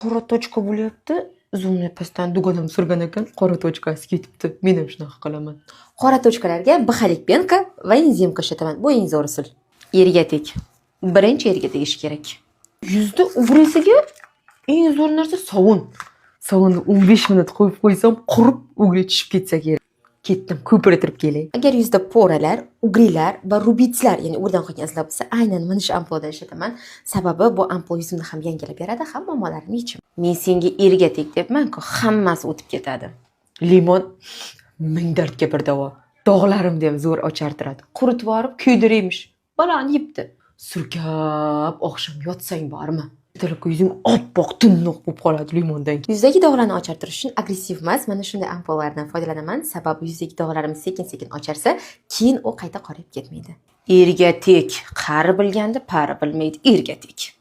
Qora точка bo'lyapti. Зубной pastdan dugonam surgan ekan, qora точка si ketibdi. Men ham shunaqa qilaman. Qora точка larga БХ lik пенка va энзимка ishlataman. Bu eng zo'r usul. Erga teg. Birinchi erga tegish kerak. Yuzda угри siga eng zo'r narsa sovun. Sovunni 15 minut qo'yib qo'ysam, qurib, угри tushib ketsa kerak. Ketdim, ko'pirtirib kelay. Agar yuzda пора lar, угри lar va рубец lar, ya'ni угри dan qolgan izlar bo'lsa, aynan mana shu ampuladan ishlataman. Sababi bu ampula yuzimni ham yangilab beradi, ham muammolarimni yechim. Men senga erga teg deyapman-ku, hammasi o'tib ketadi. Limon ming dardga bir davo. Dog'larimni ham zo'r ochartiradi. Quritib yuborib kuydiraymish. Baloni yebdi. Surkab oqshom yotsang bormi? Ertalabki yuzing oppoq, tiniq bo'lib qoladi limondan keyin. Yuzdagi dog'larni ochartirish uchun agressiv emas, mana shunday ampulalardan foydalanaman. Sababi yuzdagi dog'larim sekin-sekin ocharsa, keyin u qayta qorayib ketmaydi. Erga teg, qari bilganda pari bilmaydi. Erga teg.